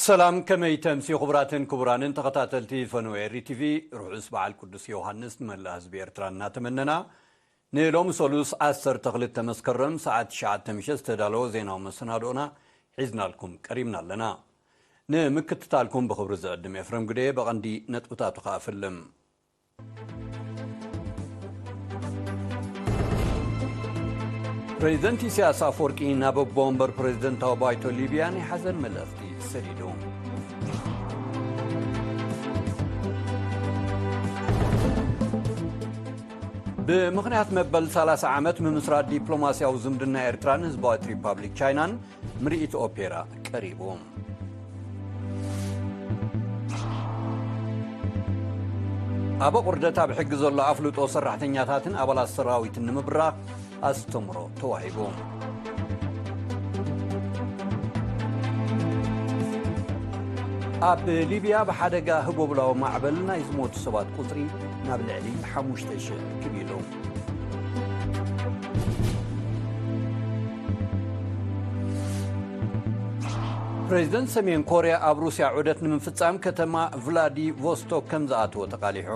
ሰላም፣ ከመይ ተምሲ ክቡራትን ክቡራንን ተኸታተልቲ ፈነወ ኤሪ ቲቪ፣ ርሑስ በዓል ቅዱስ ዮሃንስ ንመላእ ህዝቢ ኤርትራ እናተመነና፣ ንሎሚ ሰሉስ ዓሰርተ ክልተ መስከረም ሰዓት ትሽዓተ ምሸት ዝተዳለወ ዜናዊ መሰናድኦና ሒዝናልኩም ቀሪብና ኣለና። ንምክትታልኩም ብኽብሪ ዝዕድም ኤፍረም ግደ፣ በቐንዲ ነጥብታቱ ከኣ ፍልም። ፕሬዚደንት ኢሳያስ ኣፈወርቂ ናብ ኣቦ ወንበር ፕሬዚደንታዊ ባይቶ ሊብያ ናይ ሓዘን መልእኽቲ ሰዲዱ። ብምኽንያት መበል ሰላሳ ዓመት ምምስራት ዲፕሎማስያዊ ዝምድና ኤርትራን ህዝባዊት ሪፓብሊክ ቻይናን ምርኢት ኦፔራ ቀሪቡ። ኣብ ኣቑርደት ኣብ ሕጊ ዘሎ ኣፍልጦ ሰራሕተኛታትን ኣባላት ሰራዊትን ንምብራኽ ኣስተምሮ ተዋሂቡ። ኣብ ሊብያ ብሓደጋ ህቦብላዊ ማዕበል ናይ ዝሞቱ ሰባት ቁጽሪ ናብ ልዕሊ ሓሙሽተ ሽሕ ክብ ኢሉ። ፕሬዚደንት ሰሜን ኮርያ ኣብ ሩስያ ዑደት ንምፍጻም ከተማ ቭላዲቮስቶክ ከም ዝኣተወ ተቓሊሑ።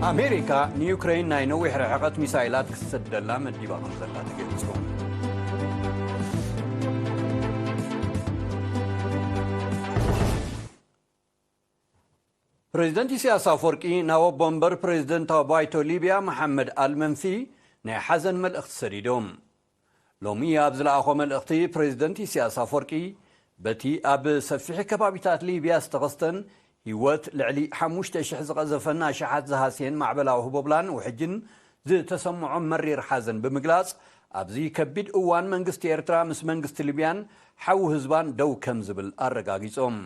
ኣሜሪካ ንዩክሬን ናይ ነዊሕ ርሕቀት ሚሳይላት ክትሰደላ መዲባ ከም ዘላ ተገሊጹ። ፕሬዚደንት ኢሳያስ ኣፈወርቂ ናብ ኣቦ ወንበር ፕሬዚደንታዊ ባይቶ ሊብያ መሓመድ ኣልመንፊ ናይ ሓዘን መልእኽቲ ሰዲዶም። ሎሚ ኣብ ዝለኣኾ መልእኽቲ ፕሬዚደንት ኢሳያስ ኣፈወርቂ በቲ ኣብ ሰፊሕ ከባቢታት ሊብያ ዝተኸስተን ህይወት ልዕሊ ሓሙሽተ ሽሕ ዝቐዘፈን ኣሽሓት ዝሃስየን ማዕበላዊ ህቦብላን ውሕጅን ዝተሰምዖ መሪር ሓዘን ብምግላጽ፣ ኣብዚ ከቢድ እዋን መንግስቲ ኤርትራ ምስ መንግስቲ ሊብያን ሓው ህዝባን ደው ከም ዝብል ኣረጋጊጾም።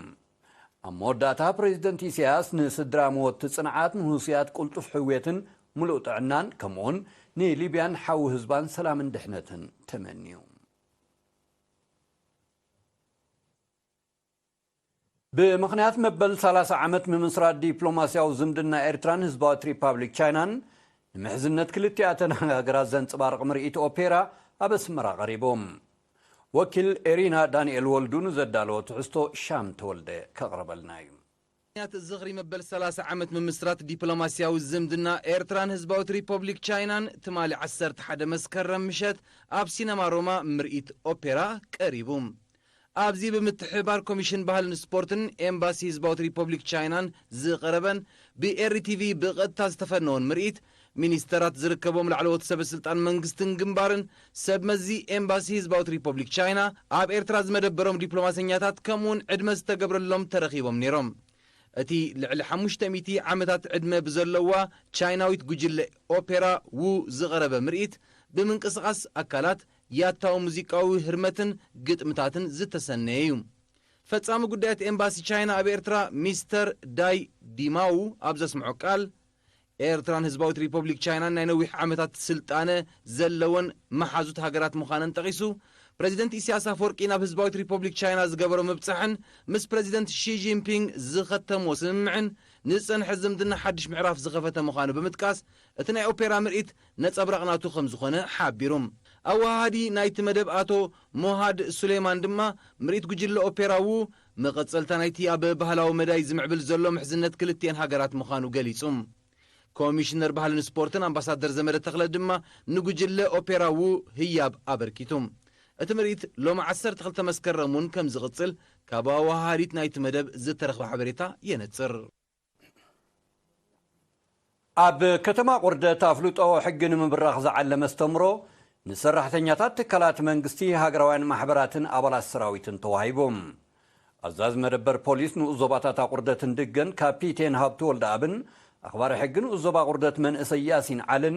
ኣብ መወዳእታ ፕሬዚደንት ኢሳያስ ንስድራ መወቲ ጽንዓት፣ ንህሱያት ቅልጡፍ ሕውየትን ምሉእ ጥዕናን ከምኡውን ንሊብያን ሓው ህዝባን ሰላምን ድሕነትን ተመንዩ። ብምኽንያት መበል ሰላሳ ዓመት ምምስራት ዲፕሎማስያዊ ዝምድና ኤርትራን ህዝባዊት ሪፓብሊክ ቻይናን ንምሕዝነት ክልቲኣተን ሃገራት ዘንጽባርቕ ምርኢት ኦፔራ ኣብ ኣስመራ ቀሪቡ። ወኪል ኤሪና ዳንኤል ወልዱ ንዘዳለዎ ትሕዝቶ ሻም ተወልደ ከቕርበልና እዩ። ምኽንያት ዝኽሪ መበል ሰላሳ ዓመት ምምስራት ዲፕሎማስያዊ ዝምድና ኤርትራን ህዝባዊት ሪፐብሊክ ቻይናን ትማሊ ዓሰርተ ሓደ መስከረም ምሸት ኣብ ሲነማ ሮማ ምርኢት ኦፔራ ቀሪቡ። ኣብዚ ብምትሕብባር ኮሚሽን ባህልን ስፖርትን ኤምባሲ ህዝባዊት ሪፐብሊክ ቻይናን ዝቐረበን ብኤሪ ቲቪ ብቐጥታ ዝተፈነወን ምርኢት፣ ሚኒስተራት ዝርከቦም ላዕለዎት ሰበ ስልጣን መንግስትን ግንባርን ሰብ መዚ ኤምባሲ ህዝባዊት ሪፐብሊክ ቻይና ኣብ ኤርትራ ዝመደበሮም ዲፕሎማሰኛታት ከምኡውን ዕድመ ዝተገብረሎም ተረኺቦም ነይሮም። እቲ ልዕሊ ሓሙሽተ ሚእቲ ዓመታት ዕድመ ብዘለዋ ቻይናዊት ጉጅለ ኦፔራ ዉ ዝቐረበ ምርኢት፣ ብምንቅስቓስ ኣካላት፣ ያታዊ ሙዚቃዊ ህርመትን ግጥምታትን ዝተሰነየ እዩ። ፈጻሚ ጉዳያት ኤምባሲ ቻይና ኣብ ኤርትራ ሚስተር ዳይ ዲማዉ ኣብ ዘስምዖ ቃል፣ ኤርትራን ህዝባዊት ሪፐብሊክ ቻይናን ናይ ነዊሕ ዓመታት ስልጣነ ዘለወን መሓዙት ሃገራት ምዃነን ጠቒሱ፣ ፕረዚደንት ኢሳያስ ኣፈወርቂ ናብ ህዝባዊት ሪፐብሊክ ቻይና ዝገበሮ ምብጻሕን ምስ ፕረዚደንት ሺ ጂንፒንግ ዝኸተምዎ ስምምዕን ንዝጸንሐ ዝምድና ሓድሽ ምዕራፍ ዝኸፈተ ምዃኑ ብምጥቃስ፣ እቲ ናይ ኦፔራ ምርኢት ነጸብራቕ ናቱ ከም ዝኾነ ሓቢሩ። ኣወሃሃዲ ናይቲ መደብ ኣቶ ሞሃድ ሱሌማን ድማ፣ ምርኢት ጉጅለ ኦፔራ ዉ መቐጸልታ ናይቲ ኣብ ባህላዊ መዳይ ዝምዕብል ዘሎ ምሕዝነት ክልቲኤን ሃገራት ምዃኑ ገሊጹ። ኮሚሽነር ባህልን ስፖርትን ኣምባሳደር ዘመደ ተኽለ ድማ ንጉጅለ ኦፔራ ዉ ህያብ ኣበርኪቱ። እቲ ምርኢት ሎሚ ዓሰርተ ክልተ መስከረም እውን ከም ዝቕጽል ካብ ኣወሃሃዲት ናይቲ መደብ ዝተረኽበ ሓበሬታ የነጽር። ኣብ ከተማ ቁርደት ኣፍልጦ ሕጊ ንምብራኽ ዝዓለመ ኣስተምሮ ንሰራሕተኛታት ትካላት መንግስቲ፣ ሃገራውያን ማሕበራትን ኣባላት ሰራዊትን ተዋሂቡ። ኣዛዚ መደበር ፖሊስ ንኡስ ዞባታት ኣቑርደትን ድገን ካፒቴን ሃብቱ ወልደኣብን ኣኽባሪ ሕጊ ንኡስ ዞባ ቁርደት መንእሰይ ያሲን ዓልን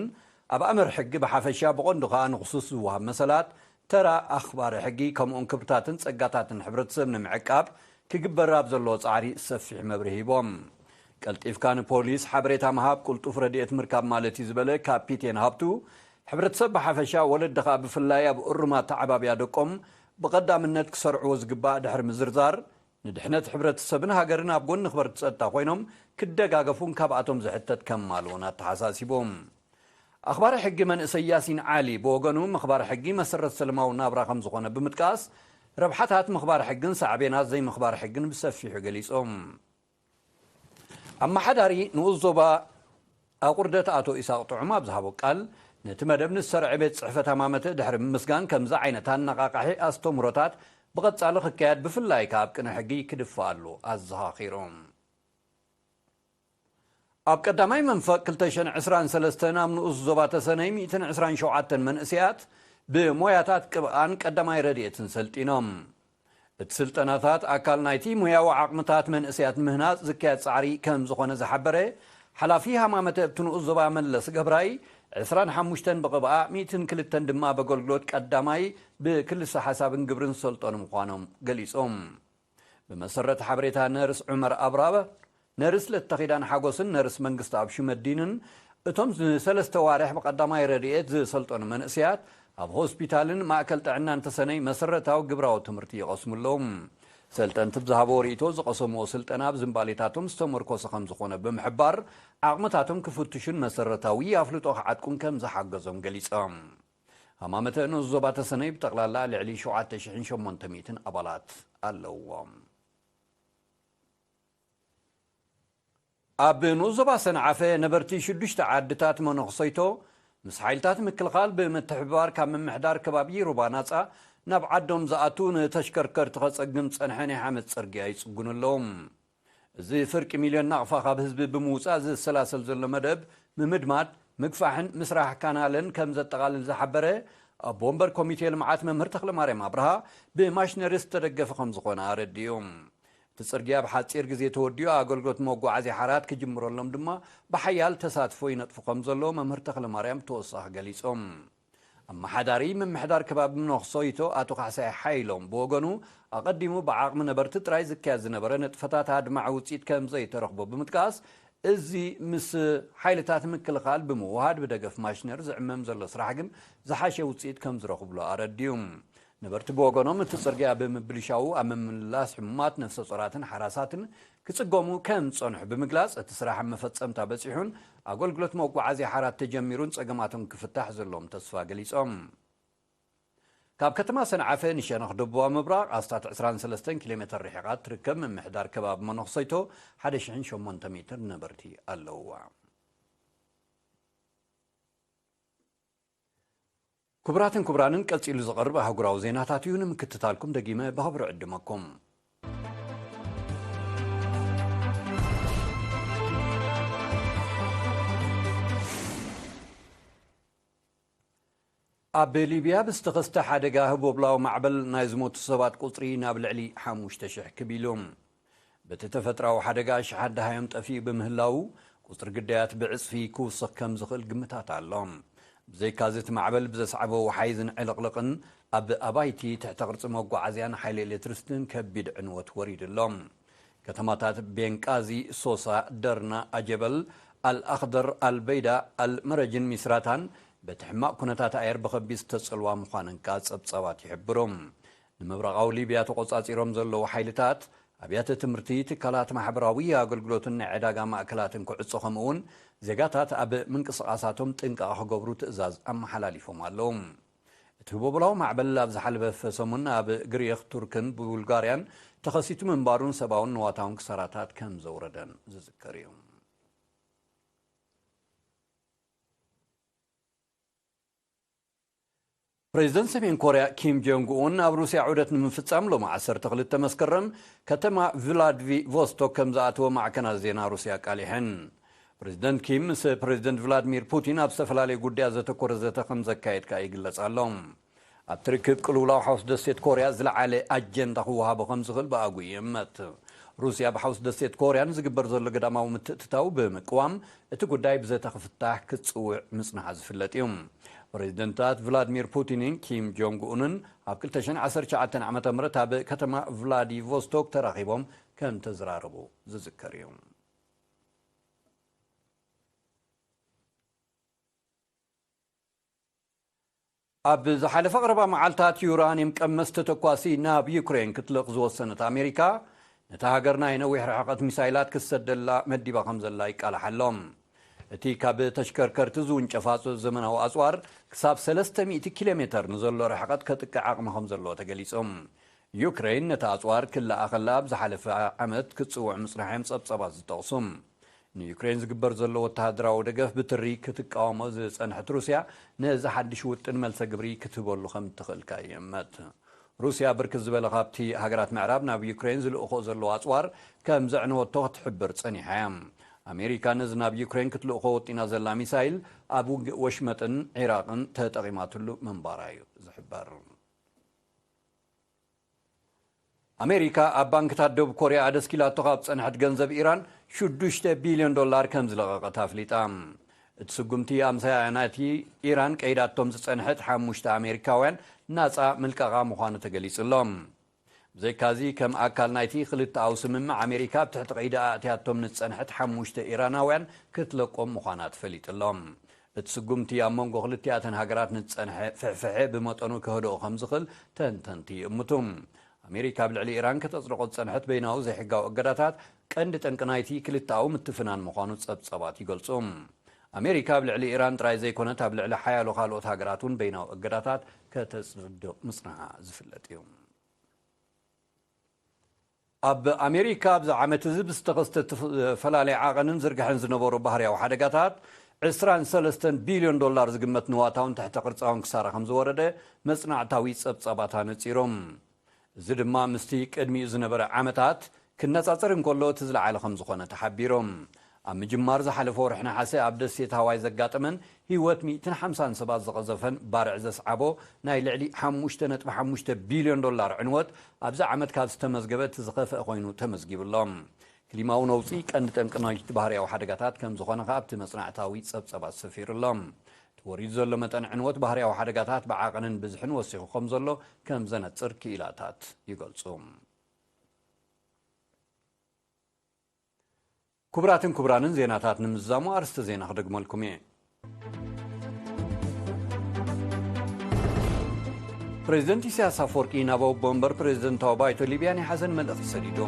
ኣብ ኣምር ሕጊ ብሓፈሻ ብቐንዱ ከኣ ንኽሱስ ዝወሃብ መሰላት፣ ተራ ኣኽባሪ ሕጊ ከምኡውን ክብርታትን ጸጋታትን ሕብረተሰብ ንምዕቃብ ክግበር ኣብ ዘለዎ ጻዕሪ ሰፊሕ መብርሂ ሂቦም። ቀልጢፍካ ንፖሊስ ሓበሬታ ምሃብ ቅልጡፍ ረድኤት ምርካብ ማለት እዩ ዝበለ ካፒቴን ሃብቱ፣ ሕብረተሰብ ብሓፈሻ ወለዲ ከኣ ብፍላይ ኣብ እሩም ኣተዓባብያ ደቆም ብቐዳምነት ክሰርዕዎ ዝግባእ ድሕሪ ምዝርዛር፣ ንድሕነት ሕብረተሰብን ሃገርን ኣብ ጎኒ ኽበርቲ ጸጥታ ኮይኖም ክደጋገፉን ካብኣቶም ዝሕተት ከማልኡን ኣተሓሳሲቡ። ኣኽባሪ ሕጊ መንእሰይ ያሲን ዓሊ ብወገኑ፣ ምኽባር ሕጊ መሰረት ሰለማዊ ናብራ ከም ዝኾነ ብምጥቃስ፣ ረብሓታት ምኽባር ሕግን ሳዕቤናት ዘይምኽባር ሕግን ብሰፊሑ ገሊጾም። ኣመሓዳሪ ንኡስ ዞባ ኣቑርደት ኣቶ ኢሳቕ ጥዑም ኣብ ዝሃቦ ቃል፣ ነቲ መደብ ንዝሰርዐ ቤት ጽሕፈት ሃማመተ ድሕሪ ምምስጋን፣ ከምዚ ዓይነት ኣነቓቓሒ ኣስተምህሮታት ብቐጻሊ ክካየድ፣ ብፍላይ ከኣ ኣብ ቅነ ሕጊ ክድፋኣሉ ኣዘኻኺሮም። ኣብ ቀዳማይ መንፈቕ ክልተ ሽሕን ዕስራን ሰለስተን ኣብ ንኡስ ዞባ ተሰነይ ሚእትን ዕስራን ሸውዓተን መንእሰያት ብሞያታት ቅብኣን ቀዳማይ ረድኤትን ሰልጢኖም። እቲ ስልጠናታት ኣካል ናይቲ ሞያዊ ዓቕምታት መንእሰያት ንምህናጽ ዝካየድ ጻዕሪ ከም ዝኾነ ዝሓበረ ሓላፊ ሃማመተ ኣብቲ ንኡስ ዞባ መለስ ገብራይ፣ ዕስራን ሓሙሽተን ብቕብኣ፣ ሚእትን ክልተን ድማ በገልግሎት ቀዳማይ ብክልሰ ሓሳብን ግብርን ዝሰልጠኑ ምዃኖም ገሊጾም። ብመሰረት ሓበሬታ ነርስ ዑመር ኣብራበ፣ ነርስ ለተኺዳን ሓጎስን ነርስ መንግስቲ ኣብ ሽመዲንን፣ እቶም ንሰለስተ ዋርሕ ብቐዳማይ ረድኤት ዝሰልጠኑ መንእሰያት፣ ኣብ ሆስፒታልን ማእከል ጥዕናን ተሰነይ መሰረታዊ ግብራዊ ትምህርቲ ይቐስሙ ኣለዉ። ሰልጠንቲ ብዝሃቦ ርእይቶ፣ ዝቐሰምዎ ስልጠና ብዝንባሌታቶም ዝተመርኮሰ ከም ዝኾነ ብምሕባር፣ ዓቕምታቶም ክፍትሹን መሰረታዊ ኣፍልጦ ክዓጥቁን ከም ዝሓገዞም ገሊጾም። ሃማመተ ንኡስ ዞባ ተሰነይ ብጠቕላላ ልዕሊ ሸውዓተ ሽሕን ሸሞንተ ሚእትን ኣባላት ኣለዎም። ኣብ ንኡስ ዞባ ሰንዓፈ ነበርቲ ሽዱሽተ ዓድታት መነኽሰይቶ ምስ ሓይልታት ምክልኻል ብምትሕብባር ካብ ምምሕዳር ከባቢ ሩባ ናጻ ናብ ዓዶም ዝኣቱ ንተሽከርከርቲ ከጸግም ጸንሐ ናይ ሓመድ ጽርግያ ይጽጉኑ ኣለዉ። እዚ ፍርቂ ሚልዮን ናቕፋ ካብ ህዝቢ ብምውጻእ ዝሰላሰል ዘሎ መደብ፣ ምምድማድ፣ ምግፋሕን ምስራሕ ካናልን ከም ዘጠቓልል ዝሓበረ ኣቦ ወንበር ኮሚቴ ልምዓት መምህር ተኽለማርያም ኣብርሃ፣ ብማሽነሪ ዝተደገፈ ከም ዝኾነ ኣረዲኡ። እቲ ጽርግያ ኣብ ሓጺር ግዜ ተወዲኡ ኣገልግሎት መጓዓዝያ ሓራት ክጅምረሎም ድማ ብሓያል ተሳትፎ ይነጥፉ ከም ዘሎ መምህር ተኽለማርያም ተወሳኺ ገሊጾም። ኣመሓዳሪ ምምሕዳር ከባቢ መነኽሰይቶ ኣቶ ካሕሳይ ሓይሎም ብወገኑ፣ ኣቐዲሙ ብዓቕሚ ነበርቲ ጥራይ ዝካየድ ዝነበረ ንጥፈታት ኣድማዒ ውጽኢት ከም ዘይተረኽቦ ብምጥቃስ፣ እዚ ምስ ሓይልታት ምክልኻል ብምውሃድ ብደገፍ ማሽነር ዝዕመም ዘሎ ስራሕ ግን ዝሓሸ ውጽኢት ከም ዝረኽብሉ ኣረዲኡ። ነበርቲ ብወገኖም፣ እቲ ጽርግያ ብምብልሻዉ ኣብ ምምላስ ሕሙማት፣ ነፍሰ ጾራትን ሓራሳትን ክጽገሙ ከም ዝጸንሑ ብምግላጽ፣ እቲ ስራሕ ኣብ መፈጸምታ በጺሑን ኣገልግሎት መጓዓዝያ ሓራት ተጀሚሩን ጸገማቶም ክፍታሕ ዘለዎም ተስፋ ገሊጾም። ካብ ከተማ ሰንዓፈ ንሸነኽ ደቡባዊ ምብራቕ ኣስታት ዕስራን ሰለስተን ኪሎ ሜተር ርሒቓ ትርከብ ምምሕዳር ከባቢ መነኽሰይቶ ሓደ ሽሕን ሸሞንተ ሚእትን ነበርቲ ኣለውዋ። ክቡራትን ክቡራንን፣ ቀጺሉ ዝቐርብ ኣህጉራዊ ዜናታት እዩ። ንምክትታልኩም ደጊመ ብኽብሪ ዕድመኩም። ኣብ ሊብያ ብዝተኸስተ ሓደጋ ህቦብላዊ ማዕበል ናይ ዝሞቱ ሰባት ቁጽሪ ናብ ልዕሊ ሓሙሽተ ሽሕ ክብ ኢሉ። በቲ ተፈጥራዊ ሓደጋ ኣሽሓት ደሃዮም ጠፊኡ ብምህላዉ፣ ቁጽሪ ግዳያት ብዕጽፊ ክውስኽ ከም ዝኽእል ግምታት ኣሎ። ብዘይካዚ፣ እቲ ማዕበል ብዘስዓቦ ወሓይዝን ዕልቕልቕን ኣብ ኣባይቲ፣ ትሕተ ቅርጺ መጓዓዝያን ሓይሊ ኤሌክትሪሲቲን ከቢድ ዕንወት ወሪዱ ኣሎ። ከተማታት ቤንቃዚ፣ ሶሳ፣ ደርና፣ ኣጀበል፣ ኣልኣኽደር፣ ኣልበይዳ፣ ኣልመረጅን ሚስራታን በቲ ሕማቕ ኩነታት ኣየር ብኸቢድ ዝተጸልዋ ምዃነን ከኣ ጸብጻባት ይሕብሩ። ንምብራቓዊ ሊብያ ተቖጻጺሮም ዘለዉ ሓይልታት፣ ኣብያተ ትምህርቲ፣ ትካላት ማሕበራዊ ኣገልግሎትን ናይ ዕዳጋ ማእከላትን ክዕጾ፣ ከምኡ'ውን ዜጋታት ኣብ ምንቅስቓሳቶም ጥንቃቐ ክገብሩ ትእዛዝ ኣመሓላሊፎም ኣለዉ። እቲ ህቦብላዊ ማዕበል ኣብ ዝሓለፈ ሰሙን ኣብ ግሪኽ፣ ቱርክን ቡልጋርያን ተኸሲቱ ምንባሩን ሰብኣውን ንዋታውን ክሳራታት ከም ዘውረደን ዝዝከር እዩ። ፕሬዚደንት ሰሜን ኮርያ ኪም ጆንግ ኡን ኣብ ሩስያ ዑደት ንምፍጻም ሎሚ ዓሰርተ ክልተ መስከረም ከተማ ቭላድቪቮስቶክ ከም ዝኣተወ ማዕከናት ዜና ሩስያ ኣቃሊሐን። ፕሬዚደንት ኪም ምስ ፕሬዚደንት ቭላድሚር ፑቲን ኣብ ዝተፈላለዩ ጉዳያት ዘተኮረ ዘተ ከም ዘካየድ ከኣ ይግለጽ ኣሎ። ኣብቲ ርክብ፣ ቅልውላው ሓውስ ደሴት ኮርያ ዝለዓለ ኣጀንዳ ክወሃቦ ከም ዝኽእል ብኣግኡ ይእመት። ሩስያ ብሓውስ ደሴት ኮርያ ንዝግበር ዘሎ ገዳማዊ ምትእትታው ብምቅዋም፣ እቲ ጉዳይ ብዘተ ክፍታሕ ክትጽውዕ ምጽንሓ ዝፍለጥ እዩ። ፕሬዚደንታት ቭላድሚር ፑቲንን ኪም ጆንግ ኡንን ኣብ ክልተ ሽሕን ዓሰርተ ትሽዓተን ዓመተ ምህረት ኣብ ከተማ ቭላዲቮስቶክ ተራኺቦም ከም ተዘራረቡ ዝዝከር እዩ። ኣብ ዝሓለፈ ቀረባ መዓልታት፣ ዩራንየም ቀመስ ተተኳሲ ናብ ዩክሬን ክትልእኽ ዝወሰነት ኣሜሪካ፣ ነታ ሃገር ናይ ነዊሕ ርሕቀት ሚሳይላት ክትሰደላ መዲባ ከም ዘላ ይቃላሕ ኣሎ። እቲ ካብ ተሽከርከርቲ ዝውንጨፍ ኣጽ-፣ ዘመናዊ ኣጽዋር ክሳብ ሰለስተ ሚእቲ ኪሎ ሜተር ንዘሎ ርሕቀት ከጥቅዕ ዓቕሚ ከም ዘለዎ ተገሊጹ። ዩክሬን ነቲ ኣጽዋር ክለኣ ከላ ኣብ ዝሓለፈ ዓመት ክትጽውዕ ምጽናሐ እዮም ጸብጸባት ዝጠቕሱ። ንዩክሬን ዝግበር ዘሎ ወተሃደራዊ ደገፍ ብትሪ ክትቃወሞ ዝጸንሐት ሩስያ፣ ነዚ ሓድሽ ውጥን መልሰ ግብሪ ክትህበሉ ከም እትኽእል ከኣ ይእመት። ሩስያ ብርክት ዝበለ ካብቲ ሃገራት ምዕራብ ናብ ዩክሬን ዝልእኾ ዘለዋ ኣጽዋር ከም ዘዕነወቶ ክትሕብር ጸኒሓ እያ። ኣሜሪካ ነዚ ናብ ዩክሬን ክትልእኾ ወጢና ዘላ ሚሳይል ኣብ ውግእ ወሽመጥን ዒራቕን ተጠቒማትሉ ምንባራ እዩ ዝሕበር። ኣሜሪካ ኣብ ባንክታት ደቡብ ኮርያ ኣደስኪላቶ ካብ ዝጸንሐት ገንዘብ ኢራን ሽዱሽተ ቢልዮን ዶላር ከም ዝለቐቐት ኣፍሊጣ። እቲ ስጉምቲ ኣምሳያ ናይቲ ኢራን ቀይዳቶም ዝጸንሐት ሓሙሽተ ኣሜሪካውያን ናጻ ምልቀቓ ምዃኑ ተገሊጹ ኣሎ። ብዘይካዚ፣ ከም ኣካል ናይቲ ክልተኣዊ ስምምዕ፣ ኣሜሪካ ኣብ ትሕቲ ቀይዲ ኣእትያቶም ንዝጸንሐት ሓሙሽተ ኢራናውያን ክትለቆም ምዃና ተፈሊጡ ኣሎ። እቲ ስጉምቲ ኣብ መንጎ ክልቲኣተን ሃገራት ንዝጸንሐ ፍሕፍሐ ብመጠኑ ከህድኦ ከም ዝኽእል ተንተንቲ ይእምቱ። ኣሜሪካ ኣብ ልዕሊ ኢራን ከተጽድቖ ዝጸንሐት በይናዊ ዘይሕጋዊ እገዳታት ቀንዲ ጠንቂ ናይቲ ክልተኣዊ ምትፍናን ምዃኑ ጸብጸባት ይገልጹ። ኣሜሪካ ኣብ ልዕሊ ኢራን ጥራይ ዘይኮነት፣ ኣብ ልዕሊ ሓያሎ ካልኦት ሃገራት እውን በይናዊ እገዳታት ከተጽድቕ ምጽንሓ ዝፍለጥ እዩ። ኣብ ኣሜሪካ ኣብዚ ዓመት እዚ ብዝተኸስተ እተፈላለየ ዓቐንን ዝርግሐን ዝነበሩ ባህርያዊ ሓደጋታት ዕስራን ሰለስተን ቢልዮን ዶላር ዝግመት ንዋታውን ትሕተ ቅርጻውን ክሳራ ከም ዝወረደ መጽናዕታዊ ጸብጻባት ኣነጺሮም። እዚ ድማ ምስቲ ቅድሚኡ ዝነበረ ዓመታት ክነጻጸር እንከሎ እቲ ዝለዓለ ከም ዝኾነ ተሓቢሮም። ኣብ ምጅማር ዝሓለፈ ወርሒ ነሓሰ ኣብ ደሴት ሃዋይ ዘጋጠመን ህይወት ሚእትን ሓምሳን ሰባት ዝቐዘፈን ባርዕ ዘስዓቦ ናይ ልዕሊ ሓሙሽተ ነጥቢ ሓሙሽተ ቢልዮን ዶላር ዕንወት ኣብዚ ዓመት ካብ ዝተመዝገበ እቲ ዝኸፍአ ኮይኑ ተመዝጊቡ ኣሎ። ክሊማዊ ነውጺ ቀንዲ ጠንቂ ናይቲ ባህርያዊ ሓደጋታት ከም ዝኾነ ከኣ ኣብቲ መጽናዕታዊ ጸብጸባት ሰፊሩ ኣሎ። እቲ ወሪዱ ዘሎ መጠን ዕንወት ባህርያዊ ሓደጋታት ብዓቐንን ብዝሕን ወሲኹ ከም ዘሎ ከም ዘነጽር ክኢላታት ይገልጹ። ክቡራትን ክቡራንን፣ ዜናታት ንምዝዛሙ ኣርስተ ዜና ክደግመልኩም እየ። ፕሬዚደንት ኢሳያስ ኣፈወርቂ ናብ ኣቦ ወንበር ፕሬዚደንታዊ ባይቶ ሊብያ ናይ ሓዘን መልእኽቲ ሰዲዱ።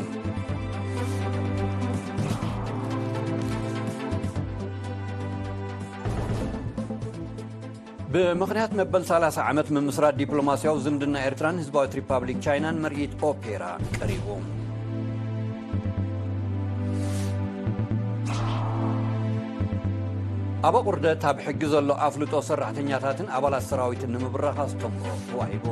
ብምኽንያት መበል ሰላሳ ዓመት ምምስራት ዲፕሎማስያዊ ዝምድና ኤርትራን ህዝባዊት ሪፓብሊክ ቻይናን ምርኢት ኦፔራ ቀሪቡ። ኣብ ኣቑርደት ኣብ ሕጊ ዘሎ ኣፍልጦ ሰራሕተኛታትን ኣባላት ሰራዊትን ንምብራኽ ኣስተምህሮ ተዋሂቡ።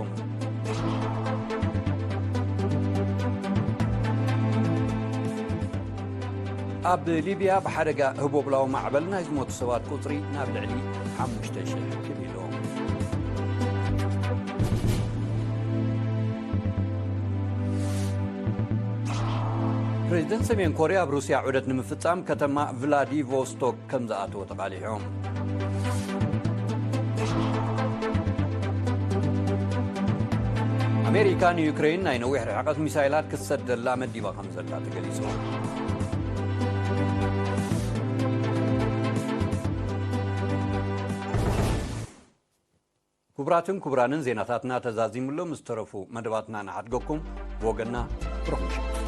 ኣብ ሊብያ ብሓደጋ ህቦብላዊ ማዕበል ናይ ዝሞቱ ሰባት ቁጽሪ ናብ ልዕሊ ሓሙሽተ ሽሕ ክብ ኢሉ። ፕሬዚደንት ሰሜን ኮርያ ኣብ ሩስያ ዑደት ንምፍጻም ከተማ ቭላዲቮስቶክ ከም ዝኣተወ ተቓሊሑ። ኣሜሪካ ንዩክሬን ናይ ነዊሕ ርሕቀት ሚሳይላት ክትሰደላ መዲባ ከም ዘላ ተገሊጹ። ክቡራትን ክቡራንን፣ ዜናታትና ተዛዚሙሎ፣ ምስ ተረፉ መደባትና ንሓድገኩም። ብወገንና ብሩኽ ምሽት።